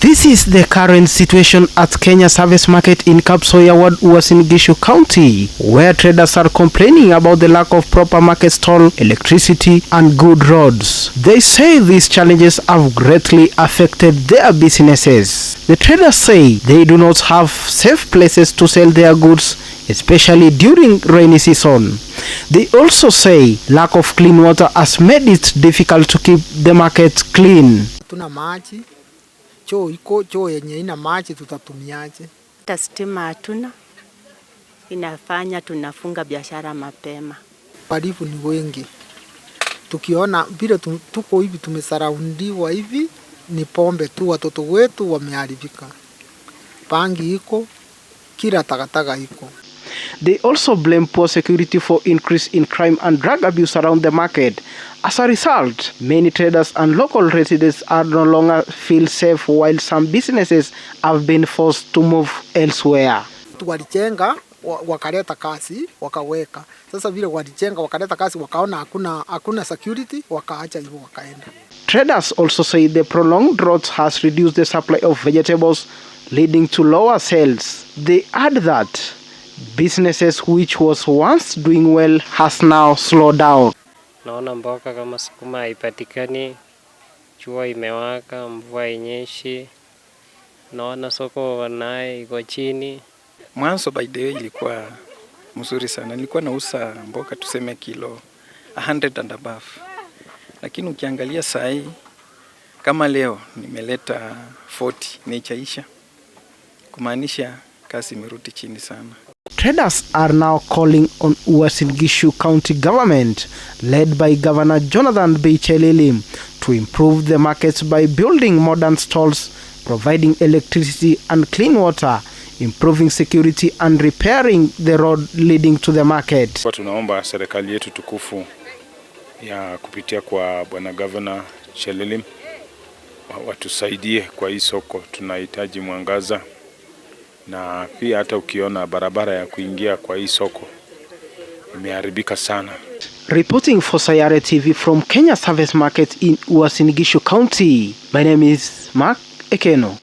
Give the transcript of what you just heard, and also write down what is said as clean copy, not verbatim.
This is the current situation at Kenya Service Market in Kapsoya Ward, Uasin Gishu County, where traders are complaining about the lack of proper market stall, electricity and good roads. They say these challenges have greatly affected their businesses. The traders say they do not have safe places to sell their goods, especially during rainy season. They also say lack of clean water has made it difficult to keep the market clean. Tuna maji, choo iko, choo yenye ina maji tutatumiaje? Hata stima hatuna, inafanya tunafunga biashara mapema. Wahalifu ni wengi, tukiona vile tuko hivi tumesurroundiwa hivi, ni pombe tu, watoto wetu wameharibika, bangi iko, kila takataka iko. They also blame poor security for increase in crime and drug abuse around the market. As a result, many traders and local residents are no longer feel safe, while some businesses have been forced to move elsewhere. Walijenga wakaleta kazi wakaweka. Sasa vile walijenga wakaleta kazi wakaona hakuna security, wakaacha hivyo wakaenda. Traders also say the prolonged drought has reduced the supply of vegetables, leading to lower sales. They add that businesses which was once doing well has now slowed down. Naona mboga kama sukuma haipatikani, jua imewaka, mvua inyeshi. Naona soko naye iko chini. Mwanzo, by the way, ilikuwa mzuri sana. Nilikuwa nauza mboga tuseme kilo 100 and above, lakini ukiangalia saa hii kama leo nimeleta 40 na haijaisha, kumaanisha kazi imerudi chini sana. Traders are now calling on Uasin Gishu County government, led by Governor Jonathan Bii Chelilim, to improve the markets by building modern stalls, providing electricity and clean water, improving security and repairing the road leading to the market. Kwa tunaomba serikali yetu tukufu ya kupitia kwa bwana Governor Chelilim watusaidie kwa hii soko, tunahitaji mwangaza na pia hata ukiona barabara ya kuingia kwa hii soko imeharibika sana. Reporting for Sayare TV from Kenya Service Market in Uasin Gishu County, my name is Mark Ekeno.